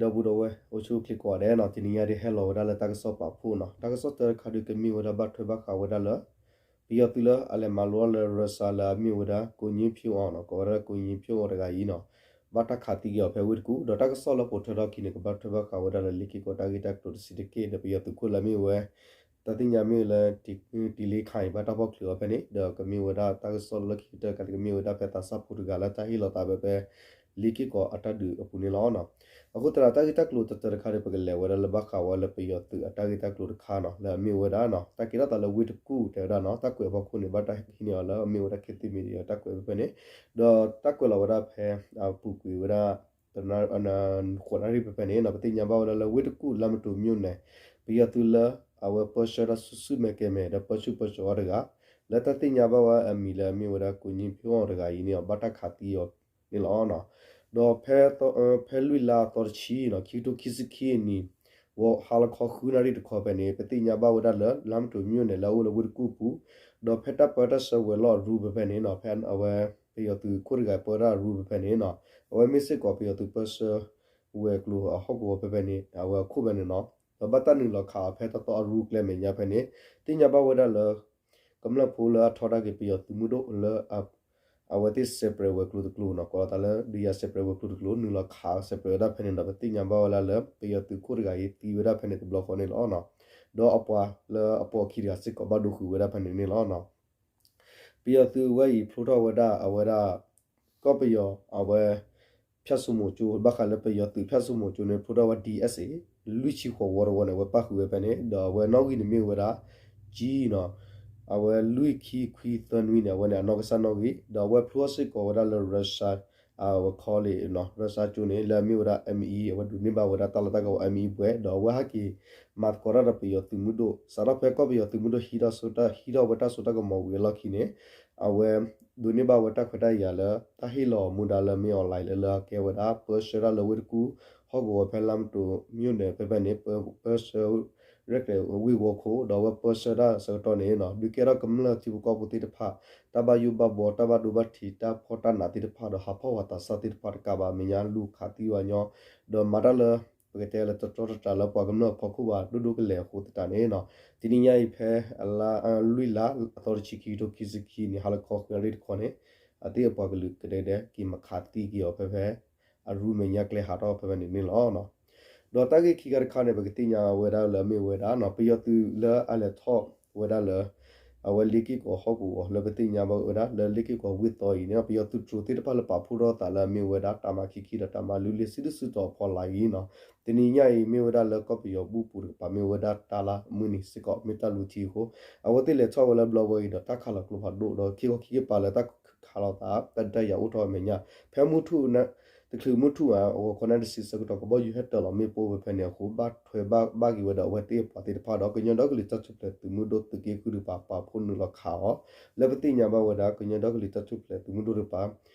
ဒီပုၢ်ဒီဝဲၢ် အိၣ်ဆူၣ်အိၣ်ချ့ကိးဂၤဒဲးနီၤ, တနံၤညါဒုးဟဲလီၤဝဲဒၣ်လၢတၢ်ကစီၣ်ပာ်ဖှိၣ်နီၤ, တၢ်ကစီၣ်တၢတခါဒုးကမ့ၢ်ဝဲဒၣ်ဘၣ်ထွဲဘၣ်ဃးဝဲဒၣ်လၢ ပယီၤသုးလၢအလဲၤမၤလိလၢ Russia လၢအမ့ၢ်ဝဲဒၣ်ကိၣ်ညံၣ်ဖၠိၣ်အီၤနီၤ, ကိးဝဲဒၣ်ကိၣ်ညံၣ်ဖၠိၣ်အီၤတဂၤအံၤနီၤ, ဘၣ်တၢ်ခးသံက့ၤအီၤဖဲဝ့ၢ်တကူၣ်, ဒီးတၢ်ကစီၣ်လၢပိာ်ထွဲထီၣ်အခံန့ၣ် ကဘၣ်ထွဲဘၣ်ဃးဝဲဒၣ်လၢလ့ၢ်က့ၢ်ကီၢ်တၢ်ဂ့ၢ်တၢ်ကျိၤတဆံးတက့ၢ်, ဒီးပယီၤသုးခိၣ်လၢအမ့ၢ်ဝဲ တၢ်သ့ၣ်ညါမ့ၢ်လၢ တံၤလ့ခါအံၤ ဘၣ်တၢ်ဖီၣ်ချုးအီၤဖဲန့ၣ်, ဒီးကမ့ၢ်ဝဲဒၣ်တၢ်ကစီၣ်လၢခံကတၢၢ်တခါန့ၣ် ကမ့ၢ်ဝဲဒၣ်ဖဲသးစၢ်ဖိတဂၤလၢတၢ်ဟ့ၣ်လီၤသးဖဲ လ့ၢ်က့ၢ်ကီၢ်အတၢ်ဒုးအပူၤန့ၣ်လီၤ. အဃိသတးဒီး တၢ်ဂ့ၢ်တၢ်ကျိၤတၢတၢတခါန့ၣ် ပကလဲၤဝဲဒၣ်လၢဘၣ်ဃးဝဲလၢပယီၤသုးအတၢ်ဂ့ၢ်တၢ်ကျိၤတခါနီၤ, လၢအမ့ၢ်ဝဲဒၣ်နီၤ တၢ်ကဲထီၣ်သးလၢဝ့ၢ်တကူၣ်တဲဝဲဒၣ်နီၤ, တၢ်ကွဲးအဖီခိၣ်န့ၣ် ဘၣ်တၢ်ဟံးန့ၢ်အီၤလၢအမ့ၢ်ဝဲဒၣ် ခေတ်သစ်မီဒီယာ တၢ်ကွဲးဖဲဖဲန့ၣ်, ဒီးတၢ်ကွဲးလီၤဝဲဒၣ်ဖဲ အပူၤကွံာ်ဝဲဒၣ် ဃိးနၣ်ရံၣ်ဖဲဖဲန့ၣ်နီၤ, ပသ့ၣ်ညါဘၣ်ဝဲဒၣ်လၢဝ့ၢ်တကူၣ် လါမတိၤ မြို့နယ် ပယီၤသုးလၢအဝဲပၢဆှၢတၢ်ဆူၣ်ဆူၣ်မဲာ်ကဲၤမဲာ် ဒီးပၢဆူၣ်ပၢစိးအီၤတဂၤ လၢတၢ်သ့ၣ်ညါဘၣ်ဝဲအမံၤလၢအမ့ၢ်ဝဲဒၣ်ကိၣ်ညံၣ်ဖၠိၣ်အီၤတဂၤအံၤန့ၣ် ဘၣ်တၢ်ခးသံအီၤန့ၣ်လီၤ. ဒီးဖဲ ဖဲလွံၢ်လါအသီတဆံနီၤ ခံကထိခံဆံခံအနံၣ် ဟါလီၤခီဃုနၣ်ရံၣ်တခီဖဲန့ၣ် ပသ့ၣ်ညါဘၣ်ဝဲဒၣ်လၢ လါမတိၤ မြို့နယ် လၢအအိၣ်လၢဝ့ၢ်တကူၣ်အပူၤ, ဒီးဖဲတၢ်ပၢတၢ်ဆှၢဝဲၤလီၢ်အရူဖဲဖဲန့ၣ်နီၤ, ဖဲအဝဲပယီၤသုးခိၣ်တဂၤပၢတၢ်အရူဖဲဖဲန့ၣ်နီၤ, အဝဲမ့ၢ်စ့ၢ်ကီးပယီၤသုးပၢဆှၢဝဲၤကျိၤအဟီၣ်ကဝီၤဖဲဖဲန့ၣ် အဝဲအခိၣ်ဖဲန့ၣ်နီၤ, ဒီးဘၣ်တၢ်နုာ်လီၤခးအီၤဖဲတီတီအရူကျဲမဲာ်ညါဖဲန့ၣ် သ့ၣ်ညါဘၣ်ဝဲဒၣ်လၢ ကမျၢၢ်ဖိလၢအထီဒါက့ၤပယီၤသုးမုၢ်ဒိၣ်လၢ အဝဲသ့ၣ်စဲးပြဲးဝဲၤကျိၤတကျိၤနီၤ, ကိးလီၤသးလၢ ဒုးယၤစဲးပြဲးဝဲၤကျိၤတကျိၤ နုာ်လီၤခးစဲးပြဲးဝဲဒၣ်ဖဲန့ၣ်ဒီး ပသ့ၣ်ညါဘၣ်ဝဲဒၣ်လၢ ပယီၤသုးခိၣ်တဂၤအံၤသံဝဲဒၣ်ဖဲန့ၣ်တဘျီဃီန့ၣ်လီၤ. ဒီးအပှၤလၢအပိာ်အခံတဂၤစ့ၢ်ကီးဘၣ်ဒိဃုာ်ဝဲဒၣ်ဖဲန့ၣ်န့ၣ်လီၤ. ပယီၤသုးဝဲအံၤ ဖျိထီၣ်ဝဲဒၣ်အဝဲဒၣ် ကီၢ်ပယီၤအဝဲ ဖၠၣ်စိမိၤကၠိ ဘၣ်ဃးလၢပယီၤသုးဖၠၣ်စိမိၤကၠိန့ၣ် ဖျိထီၣ်ဝဲ DSA လွံၢ်ဆံဃိးဝီတဝီန့ၣ် အဝဲပၣ်ဃုာ်ဝဲဖဲန့ၣ် ဒီးအဝဲနီၣ်ဂံၢ်န့ၣ်မ့ၢ်ဝဲဒၣ် G နီၤ, အဝဲလွံၢ်ခံခွံသၢနွံန့ၣ် အဝဲန့ၣ်အနီၢ်ကစၢ်နီၣ်ဂံၢ် ဒီးအဝဲဖျိထီၣ်စ့ၢ်ကီးဝဲဒၣ်လၢ Russia အဝဲ college နီၤ, Russia ကၠိန့ၣ် လၢအမ့ၢ်ဝဲဒၣ် M E အဝဲဒိးန့ၢ်ဘၣ်ဝဲဒၣ်တၢ်လီၢ်တၢ်ကဝီၤ M E ဘွဲ့ ဒီးအဝဲဟဲက့ၤမၤသကိးတၢ်ဒီးပယီၤသုးမုၢ်ဒိၣ် စးထီၣ်ဖဲကီၢ်ပယီၤသုးမုၢ်ဒိၣ်ဟံးထီၣ်စိတၢ် ဟံးထီၣ်ဝဲတၢ်စိတၢ်ကမီၤဝံၤအလီၢ်ခံန့ၣ် အဝဲဒိးန့ၢ်ဘၣ်ဝဲတၢ်ခွဲးတၢ်ယာ်လၢ တၢ်ဟ့ၣ်လီၤမူဒါလၢမ့ၢ် online လၢလၢအကဲဝဲဒၣ် ပၢဆှၢတၢ်လၢဝ့ၢ်တကူၣ် ဟီၣ်ကဝီၤဖဲလါမတိၤ မြို့နယ် ဖဲဖဲန့ၣ် ပၢဆှၢ ရဲၣ်ကျဲၤဝ့ၢ်ဝီခိၣ် ဒီးအဝဲပၢဆှၢတၢ်ဆၢကတီၢ်န့ၣ် ဒုးကဲထီၣ်ကမျၢၢ်ထံဖိကီၢ်ဖိသ့ၣ်တဖၣ် တၢ်ဘၣ်ယိၣ်ဘၣ်ဘှီ တၢ်ဘၣ်ဒိဘၣ်ထံး တၢ်ဖှီၣ်တၢ်နးသ့ၣ်တဖၣ် ဒီးဟးဖီၣ်ဝဲသးစၢ်သ့ၣ်တဖၣ်တကးဘၣ် မဲာ်ညါလူၤခးသံဝဲညီ ဒီးမၤတၢ်လၢ ပကတဲလၢတတြီတတြၢ်လၢပှၤကမျၢၢ်အဖီခိၣ်ဘၣ် ဒိၣ်ဒိၣ်ကလဲာ်အဃိသတးန့ၣ် တနံၤညါအံၤဖဲ လွံၢ်လါ အသီတဆံခံကထိခံဆံခံနံၣ် ဟါလီၤခီဃုနၣ်ရံၣ်တခီန့ၣ် အသ့ၣ်အပှၤကလုာ်ကဒဲကဒဲ က့ၤမၤခးသံက့ၤအီၤဖဲဖဲ အရူမဲာ်ညါကျဲဟးထီၣ်ဖဲဖဲန့ၣ်န့ၣ်လီၤ. ဒီးတၢ်ဂ့ၢ်ခံခါတခါန့ၣ် ပကသ့ၣ်ညါဝဲဒၣ်လၢအမ့ၢ်ဝဲဒၣ် ပယီၤသုးလၢအလဲၤထီၣ်ဝဲဒၣ်လၢ အဝဲလ့ၢ်က့ၢ်ကီၢ်ဟီၣ်ကဝီၤလၢပသ့ၣ်ညါဘၣ်ဝဲဒၣ် လၢလ့ၢ်က့ၢ်ကီၢ်ဝ့ၢ်သီအံၤန့ၣ် ပယီၤသုးတြိၤသ့ၣ်တဖၣ်လၢပာ်ဖှိၣ်ထီၣ်သးလၢအမ့ၢ်ဝဲဒၣ် တၢ်မၤခံခံဒီးတၢ်မၤလွံၢ်လွံၢ် ဆံတစုတီၤအဖီလာ်အံၤနီၤ တနံၤညါအံၤမ့ၢ်ဝဲဒၣ်လၢကီၢ်ပယီၤဘူၣ်ပူၤတကပၤ မ့ၢ်ဝဲဒၣ်တၢ်လၢအမုၢ်နံၤစ့ၢ်ကီး မ့ၢ်တၢ်လူၤထံအဃိ အဝဲသ့ၣ်လဲၤထီၣ်ဝဲလၢဘျီဝဲအံၤဒီး တၢ်ခးလီၤကျိဖးဒိၣ်ဒီး ခံခီခံကပၤလၢတၢ်ခးလီၤသး တၢ်ဒုးတၢ်ယၤအိၣ်ထီၣ်အမဲာ်ညါ ဖဲမုၢ်ထူၣ် တချုးမုၢ်ထူၣ်အဂီၤခီနၣ်တဆံဆၢကတီၢ် ကဘီယူၤဟဲတၢၤလီၤမ့ၣ်ပိၢ်ဝဲဖဲန့ၣ်အဃိ ဘၣ်ထွဲဘၣ်ဘၣ်က့ၤဝဲဒီးအဝဲသ့ၣ်အပှၤသ့ၣ်တဖၣ်ဒီး ကညီဒီကလုာ်တၢ်ထူၣ်ဖျဲးသုးမုၢ်ဒိၣ်သုးက့ဃုတကပၤ ပာ်ဖှိၣ်နုာ်လီၤခးအီၤ လၢပသ့ၣ်ညါဘၣ်ဝဲဒၣ် ကညီဒီကလုာ်တၢ်ထူၣ်ဖျဲးသုးမုၢ်ဒိၣ်တကပၤ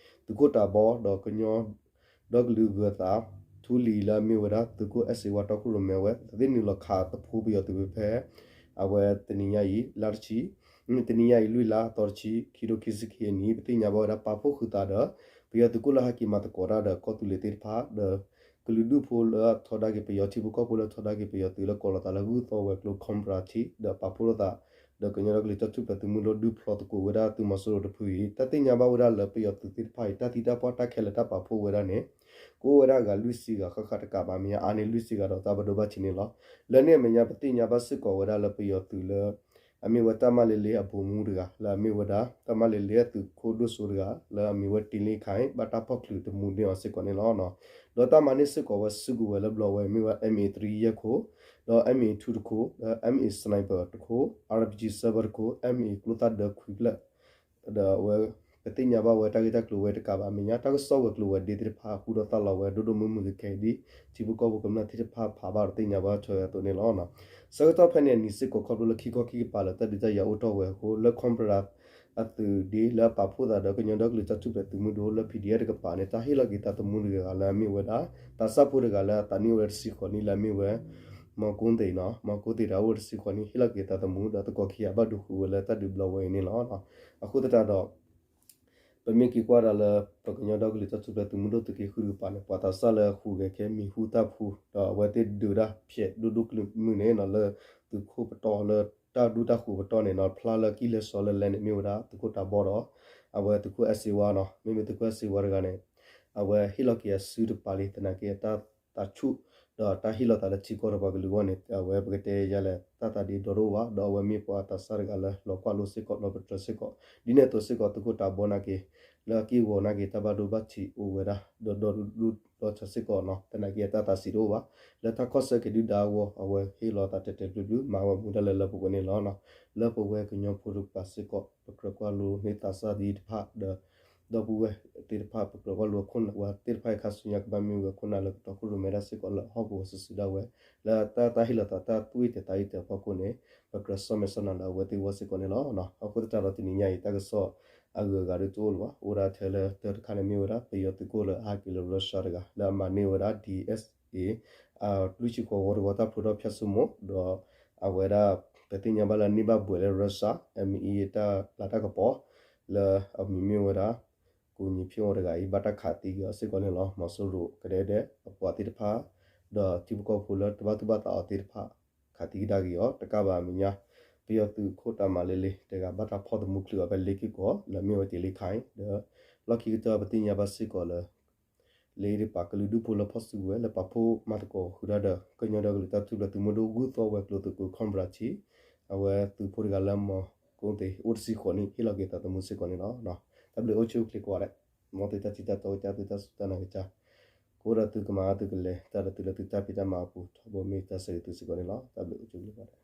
သုးခိၣ်တးဘီ ဒီးကညီဒီကလုာ်ဂၢၤသး ထူလံၤလၢအမ့ၢ်ဝဲဒၣ် သုးခိၣ်အဲၣ်စ့ဝါတီခိၣ်ရိၣ်မဲဝဲ သ့ၣ်နုာ်လီၤခးသဖှိပယီၤသုးဖဲဖဲ အဝဲတနံၤညါအံၤ လါတဆံ တနံၤညါအံၤ လွံၢ်လါ အသီတဆံ ခံကထိခံဆံခံအနံၤ ပသ့ၣ်ညါဘၣ်ဝဲဒၣ်ပာ်ဖှိၣ်ဃုာ်သးဒီး ပယီၤသုးခိၣ်လၢဟဲက့ၤမၤသကိးတၢ်ဒီးကီၢ်သူလ့ၤသ့ၣ်တဖၣ် ဒီးကလုာ်ဒူၣ်ဖိလၢအထီဒါက့ၤပယီၤထံဖိကီၢ်ဖိလၢထီဒါက့ၤပယီၤသုးလၢကိးလီၤသးလၢဂုၢ်သီဝဲၤကျိၤ Cobra ထံ ဒီးပာ်ဖှိၣ်ထီၣ်သး ဒီးကညီဒီကလုာ်တၢ်ထူၣ်ဖျဲးသုးမုၢ်ဒိၣ်ဒုးဖျီသကိးဝဲဒၣ်သုးမီၤစိရိၤတဖုအံၤ တၢ်သ့ၣ်ညါဘၣ်ဝဲဒၣ်လၢပယီၤသုးသ့ၣ်တဖၣ်အံၤ တၢ်သံတၢ်ပှၢ်တၢ်ခဲလၢာ်တၢ်ပာ်ဖှိၣ်ဝဲဒၣ်န့ၣ် ကအိၣ်ဝဲဒၣ်အဂၤလွံၢ်ဆံဂၤဃၣ်ဃၣ်တကးဘၣ် မ့ၢ်ညါအါန့ၢ်လွံၢ်ဆံဂၤဒီးတၢ်ဘၣ်ဒိဘၣ်ထံးန့ၣ်လီၤ. လၢန့ၣ်အမဲာ်ညါပသ့ၣ်ညါဘၣ်စ့ၢ်ကီးဝဲဒၣ်လၢပယီၤသုးလၢ အမ့ၢ်ဝဲတၢ်မၤလ့လ့အဗိုလ်မှူးတဂၤ လၢအမ့ၢ်ဝဲဒၣ် တၢ်မၤလ့လ့အသုးခိၣ်ဒိၣ်စိတဂၤ လၢအမ့ၢ်ဝဲတ့လ့ၣ်ခါအံၤ ဘၣ်တၢ်ဖီၣ်ချုးတမူန့ၢ်အီၤစ့ၢ်ကီးန့ၣ်လီၤ. ဒီးတၢ်မၤန့ၢ်စ့ၢ်ကီးဝဲစုကဝဲၤလၢဘျီဝဲမ့ၢ်ဝဲ M A three ယဲၢ်ခိၣ် ဒီး M A two တခိၣ် ဒီး M A sniper တခိၣ် R P G seven တခိၣ် M A ကျိသၣ်ဒၢခွံဖျၢၣ် ဒီးအဝဲ ပသ့ၣ်ညါဘၣ်ဝဲတၢ်ဂ့ၢ်တၢ်ကျိၤဝဲတကးဘၣ် အမဲာ်ညါ တၢ်ကစီၣ်ဝဲၤကျိၤဝဲၤဒ့သ့ၣ်တဖၣ် ဟူထီၣ်သါလီၤဝဲဒိၣ်ဒိၣ်မုၢ်မုၢ်ကဲကဲဒ် ထံဖိကီၢ်ဖိကမျၢၢ်သ့ၣ်တဖၣ်ဖးဘၣ်ဒီးသ့ၣ်ညါဘၣ်ထွဲအသိးန့ၣ်လီၤ. ဆၢကတီၢ်ဖဲန့ၣ်အနံၤစ့ၢ်ကီး ခီဖျိလၢခံခီခံကပၤလၢတၢ်ဒုးတၢ်ယၤအိၣ်ထီၣ်ဝဲအဃိ လၢ Cobra အသုးဒ့လၢအပာ်ဖှိၣ်သးဒီးကညီဒီကလုာ်တၢ်ထူၣ်ဖျဲးသုးမုၢ်ဒိၣ်လၢ P D F တကပၤန့ၣ် တၢ်ဟ့ၣ်လီၤက့ၤသးသမူတဂၤလၢအမ့ၢ်ဝဲဒၣ် သးစၢ်ဖိတဂၤလၢအသးနံၣ်အိၣ်ဝဲဒၣ်တဆံဃိးနံၣ်လၢအမ့ၢ်ဝဲ မီၤကိသ့ၣ်နီၤ မီၤကိသ့ၣ်ဒီး အိၣ်ဝဲဒၣ်တဆံဃိးနံၣ်ဟ့ၣ်လီၤက့ၤသးသမူ ဒီးသကိးခံဂၤဘၣ်ဒိဃုာ်ဝဲလၢတၢ်ဒုးဘျီဝဲအံၤန့ၣ်လီၤ. အဃိသတးဒီး ပမ့ၢ်က့ၤကွၢ်ဒၣ်လၢ ပှၤကညီဒီကလုာ်တၢ်ထူၣ်ဖျဲးသုးမုၢ်ဒိၣ်သုးက့ဃုတကပၤန့ၣ် ပှၤသးစၢ်လၢဟူးဂဲၤခဲမံၤဟူသၣ်ဖှူ ဒီးအဝဲသ့ၣ်ဒုးတၢ်ဖျဲးဒိၣ်ဒိၣ်ကလုာ်မုၢ်န့ၣ်နီၤ လၢသုးခိၣ်ပတီၢ်လၢတၢ်ဒူတၢ်ဃိၤပတီၢ်န့ၣ်နီၤ ဖျါလၢကံၢ်လဲၢ်စီၤလၢလဲၣ်န့ၣ် မ့ၢ်ဝဲဒၣ်သုးခိၣ်တၤဘီဒီး အဝဲသုးခိၣ်အဲၣ်စ့ဝါနီၤ မ့မ့ၢ်သုးခိၣ်အဲၣ်စ့ဝါတဂၤန့ၣ် အဝဲဟ့ၣ်လီၤက့ၤအစုတပၤလံ သနာ်က့အတၢ်သးဆူၣ် ဒီးတၢ်ဟ့ၣ်လီၤသးလၢထံကီၢ်ဒီးပှၤကလုာ်အဂီၢ်န့ၣ် အဝဲပကတဲယၤလဲၣ် တၢ်သးဒ့ဒီတအိၣ်ဘၣ် ဒီးအဝဲမ့ၢ်ပှၤသးစၢ်တဂၤလၢလီၤကွၢ်လိစ့ၢ်ကီး လီၤပတြၢၤစ့ၢ်ကီး ဒ်န့ၣ်အသိးစ့ၢ်ကီး သုးခိၣ်တၤဘီနာ်က့ၤ လၢအက့ၢ်ဂီၤနာ်က့ၤ တၢ်ဘၣ်ဒိဘၣ်ထံးအိၣ်ဝဲဒၣ် ဒီးဒီဒူၣ်ဒီထၢစ့ၢ်ကီးနီၤ သနာ်က့အတၢ်သးဆံးတအိၣ်ဘၣ် လၢတၢ်ခီၣ်ဆၢက့ၤဒုၣ်ဒါအဂီၢ် အဝဲဟ့ၣ်လီၤသးတဲာ်တဲာ်ဖျုးဖျုး မၤဝဲမူဒါလၢလၢပှဲၤပှဲၤန့ၣ်လီၤ. လၢပဝဲကညီဖိတကပၤစ့ၢ်ကီး ပကြၢးကွၢ်လိန့ၢ်သးစၢ်သ့ၣ်တဖၣ်ဒီး ဒီပုၢ်ဝဲၢ်သ့ၣ်တဖၣ် ပကြၢးကွၢ်လိအခိၣ်နၢ် ဝဲသ့ၣ်တဖၣ်အံၤခါဆူညါကဘၣ်မ့ၢ်ဝဲခိၣ်နၢ်လၢကတီၤခိၣ်ရိၣ်မဲဒၣ်စ့ၢ်ကီးလၢအဟီၣ်ကဝီၤစုာ်စုာ်ဒၣ်ဝဲ လၢတၢ်တၢ်ဟ့ၣ်လီၤသးတၢ်သွံၣ်တဲာ်သးအံၤတဲာ်အဖီခိၣ်န့ၣ် ပကြၢးစီၣ်မဲာ်စီၣ်နၤလၢအဝဲသ့ၣ်အဂီၢ်စ့ၢ်ကီးန့ၣ်လီၤ. အဃိသတးဒီးတနံၤညါအံၤ တၢ်ကစီၣ်အဂုၤအဂၤဒ်တအိၣ်လၢၤဘၣ် အိၣ်ဒၣ်ထဲလၢတၢ်တခါန့ၣ်မ့ၢ်ဝဲဒၣ် ပယီၤသုးခိၣ်လၢအဟးက့ၤလၢ Russia တဂၤ လၢအမၤန့ၢ်ဝဲဒၣ် ဒီး အလွံၢ်ဆံဃိးဝီတဝီတၢ်ဖျိထီၣ်ဖၠၣ်စိမိၤ ဒီးအဝဲဒၣ် ပသ့ၣ်ညါဘၣ်လၢအန့ၢ်ဘၣ်ဘှဲးလၢ Russia အမံၤအံၤတၢ်ပျၢ်တၢ်ကပီၤ လၢအမံၤမ့ၢ်ဝဲဒၣ် ကိးညံၤဖံအိၣ်တဂၤအံၤ ဘၣ်တၢ်ခးသံက့ၤအီၤစ့ၢ်ကီးန့ၣ်လီၤ. မီၤစိရိၤကဒဲကဒဲ အပှၤသ့ၣ်တဖၣ် ဒီးထံဖိကီၢ်ဖိလၢတဘၣ်သူၣ်ဘၣ်သးအီၤသ့ၣ်တဖၣ် ခးသံကဒါက့ၤအီၤ တကးဘၣ်အမဲာ်ညါ ပယီၤသုးခိၣ်တၢ်မၤလ့လ့တဂၤ ဘၣ်တၢ်ဖီၣ်သမူချုးအီၤဖဲလ့က့ၢ်ကီၢ် လၢအမ့ၢ်ဝဲတ့ၢ်လ့ခါအံၤ ဒီး လီၢ်ခံကတၢၢ်ပသ့ၣ်ညါဘၣ်စ့ၢ်ကီးလၢ လၢအံၤဒ်ပှၤကလုာ်ဒူၣ်ဖိလၢဖီၣ်စုကဝဲၤ လၢပာ်ဖှိၣ်မၤသကိးဃုာ်တၢ်ဒီး ကညီဒီကလုာ်တၢ်ထူၣ်ဖျဲးသုးမုၢ်ဒိၣ် ဂုၢ်သီၣ်ဝဲၤကျိၤသုးကျိၤ Cobra Team အဝဲသုးဖိတဂၤလၢမီၤကိၣ်သ့ၣ် အိၣ်တဆံဃိးနံၣ် ဟ့ၣ်လီၤက့ၤသးသမူစ့ၢ်ကီးန့ၣ်လီၤ. တၢ်ဘျုးအိၣ်ဆူၣ်အိၣ်ချ့ကိးဂၤဒဲး မ်သုတၢ်ထံၣ်တၢ်တီကစၢ် သုတၢ်စူၢ်တၢ်နာ်ကစၢ် ကအိၣ်ဒီးသုကမၤအါသုကလဲၤ တၢ်ဒီးသုလၢသုတၢ်ဖံးတၢ်မၤအပူၤ ထီဘိမ့ၢ်တၢ်ဆၢဂ့ၤသုစ့ၢ်ကီးန့ၣ်လီၤ. တၢ်ဘျုးအိၣ်ဆူၣ်အိၣ်ချ့ကိးဂၤဒဲး.